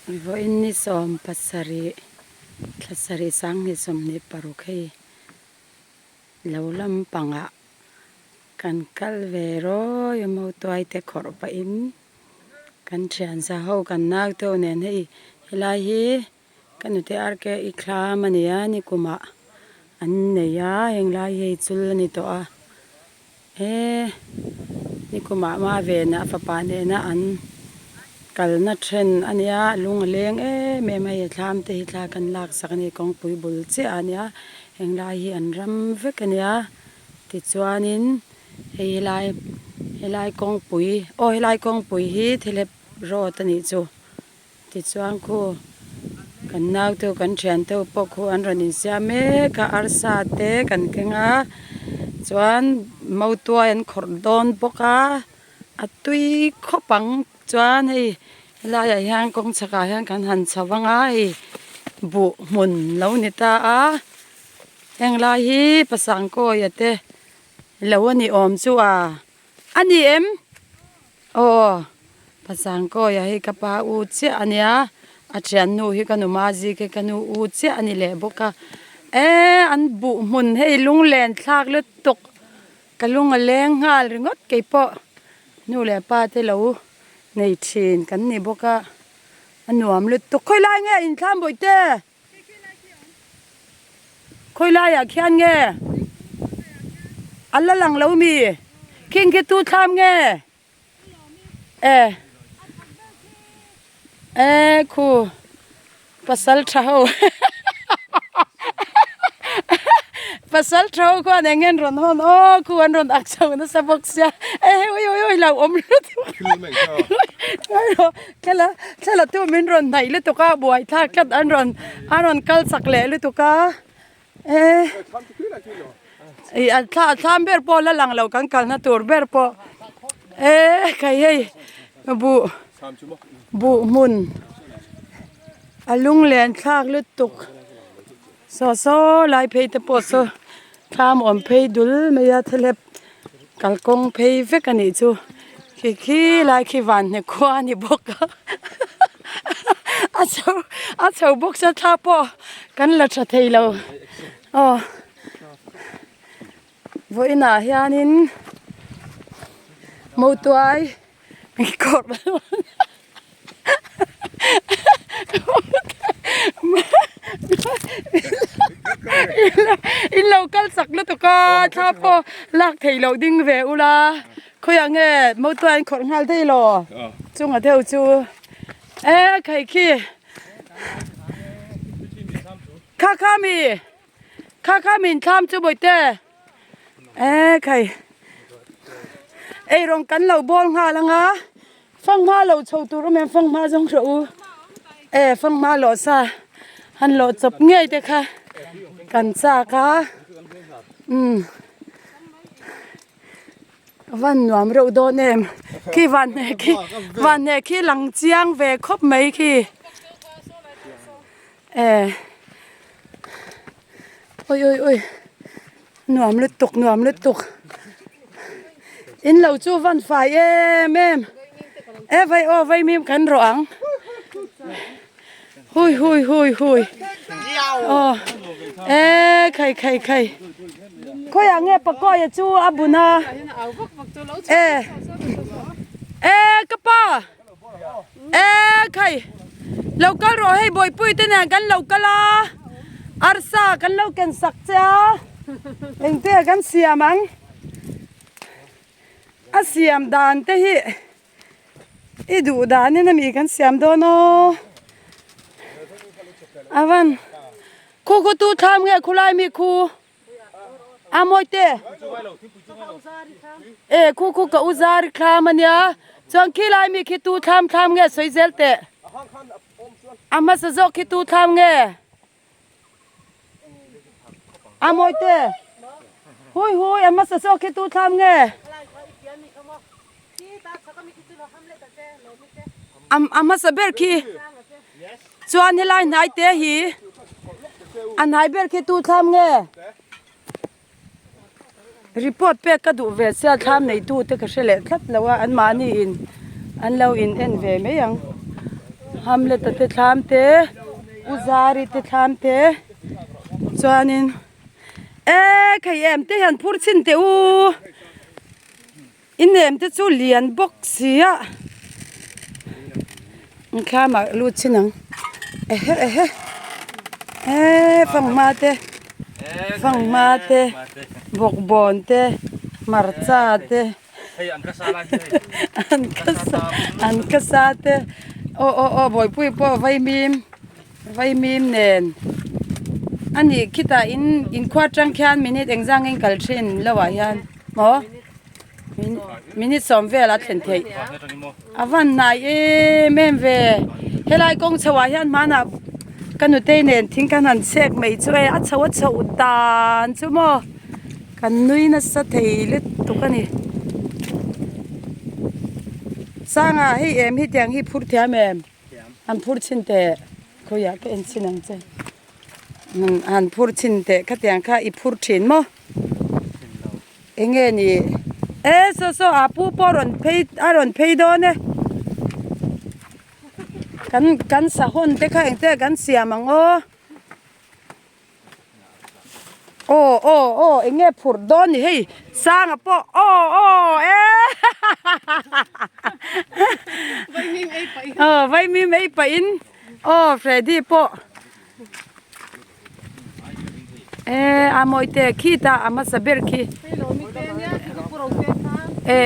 Vawiin ni 70 thla sarih sanghnih 26 hei lo lampangah kan kal ve rawi a mautuai te khawrh pahin kan thian sa ho kan nau te ho nen hei helai hi ka nute RK i thlam a ni a nikumah an nei a henglai hi hei chul a ni tawh a. He nikumah hma venah fapa nena an kalna then a nia, lung a leng em em a hei thlam te hi thla kan lak sak a ni kawngpui bul chiah a nia henglai hi an ram vek a nia tichuanin hei helai helai kawngpui aw helai kawngpui hi thilep road a nih chu. Tichuan khu kan naute kan thiante ho pawh khu an rawn insiam mek a arsa te kan keng a chuan mautuai an khawrh dawn bawk a a tui khawp ang chuan hei helaiah hian kawng chhakah hian kan han chho vang a hei buh hmun lo ni ta a heng lai hi pasangkawia te lo a ni awm chu a. A ni em? Aw, Pasangkawia hi ka pa u chiah a nia, a thiannu hi ka nu Mazi khi ka nu u chiah a ni leh bawk a. E, an buh hmun hei lunglen thlak lutuk, ka lung a leng nghal ringawt kei pawh nu leh pa te lo nei thin kan ni bawk a, a nuam lutuk. Khawi lai nge inthlam bawihte? Khawi laiah khian nge a la lang lo mi? Khing khi tu thlam nge? E e khu pasal tha ho pasal tha ho khuan eng nge an rawn hawn aw khu an rawn ak chho nasa bawk sia e ui ui ui lo awm lutuk Thla thla tu min rawn hnaih lutuk a buai thlak tlat an rawn an rawn kal chak leh lutuk a e ih a thla a thlam ber pawh la lang lo kan kalna tur ber pawh e khai hei buh buh hmun a lunglen thlak lutuk saw saw lai phei te pawh saw thlam awm phei dul mai a thlep. Kalkawng phei vek a nih chu khi khi lai khi van hne khua a ni bawk a a chho a chho bawk sia thla pawh kan la tha thei lo aw vawiinah hianin mautuai kawrh In lo kal chak lutuk a thla pawh lak theih loh ding ve ula khawiah nge motor a inkhawrh nghal daih lo chunga deuh chu e khai khi kha kha mi kha kha min thlam chu bawihte e khai eirawng kan lo bawl nghal ang a. Fanghma lo chho tur awm em fanghma zawng rawh u e fanghma lawh sa han lawh chawp ngei te kha kan chak a umm a van nuam reuh dawn em khi van hne khi van hne khi lang chiang ve khawp mai khi e ui ui ui. Nuam lutuk nuam lutuk in lo chu van fai em em e vai aw vai mim kan rawh ang hui hui hui hui aw e khai khai khai khawiah nge pakawia chu a bun a e e ka pa E khai lo kal rawh hei bawihpui te nen kan lo kal a arsa kan lo ken sak che a engte kan siam ang a siam dan te hi i duh dan in ami kan siam dawn aw avan khu khu tu thlam nge khulai mi khu. A mawi te. E khu khu ka u zar thlam ania. Chuan khi lai mi khi tu thlam thlam nge sawi zel teh. A hmasa zawk khi tu thlam nge. A mawi te. Hui hui a hmasa zawk khi tu thlam nge. A hmasa ber khi chuan helai hnai te hi a hnai ber khi tu thlam nge report pek ka duh ve sia thlam nei tu te ka hre leh tlat lo a an mahni in an lo in en ve mai ang. Hamlet-a te thlam te U Zari te thlam te chuanin e khei em te hian phur chhin teh u in em te chu lian bawk si a an thlam ah lut chhin ang ehe ehe eee fanghma te fanghma te bawkbawn te hmarcha te. An ka sa an ka sa te aw aw aw bawihpui pawh vaimim vaimim nen a nih khitah in inkhua atang khian minute engzang in kal thin lo ah hian maw minute sawm vel a thlen theih a van hnai em em ve helai kawng chho ah hian hmanah ka nutei nen thing kan han chhek mai chu e a chho a chhoh dan chu maw. Kan nui nasa thei lutuk a ni. Sanga hei em hi tiang hi phur thiam em? Han phur chhin teh khawiah ka en chhin ang che. Han phur chhin teh khatiang kha i phur thin maw? Enge ni? E saw saw a pu pawh rawn phei a rawn phei dawn e. Kan kan sahawn te kha engte kan siam ang aw. Aw aw aw eng nge phurh dawn ni hei sanga pawh aw aw e aw vaimim ei pahin aw Freddy pawh e a mawi te khitah a hmasa ber khi e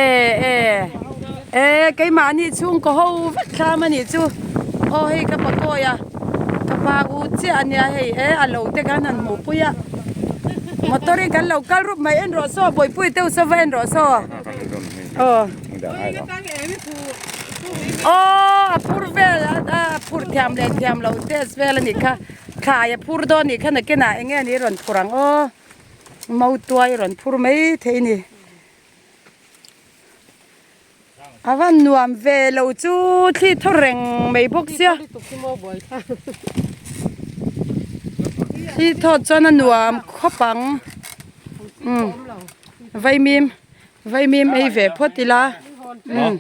e e e keimahni chhungkaw ho vek thlam a nih chu aw hei ka pakawi a. Ka pa u chiah a nia hei e a lo te khan han hmuh pui a motor in kan lo kal rup mai en rawh saw bawihpui deuh saw va en rawh saw aw aw a phur vel a phur thiam leh thiam loh test vel a nih kha thlai a phur dawn a nih kha nakinah eng nge ni rawn phur ang aw mautuai rawn phur mai thei a ni. A van nuam ve lo chu thli thaw reng mai bawk sia thli thaw chuan a nuam khawp ang umm vaimim vaimim ei ve phawt ila umm.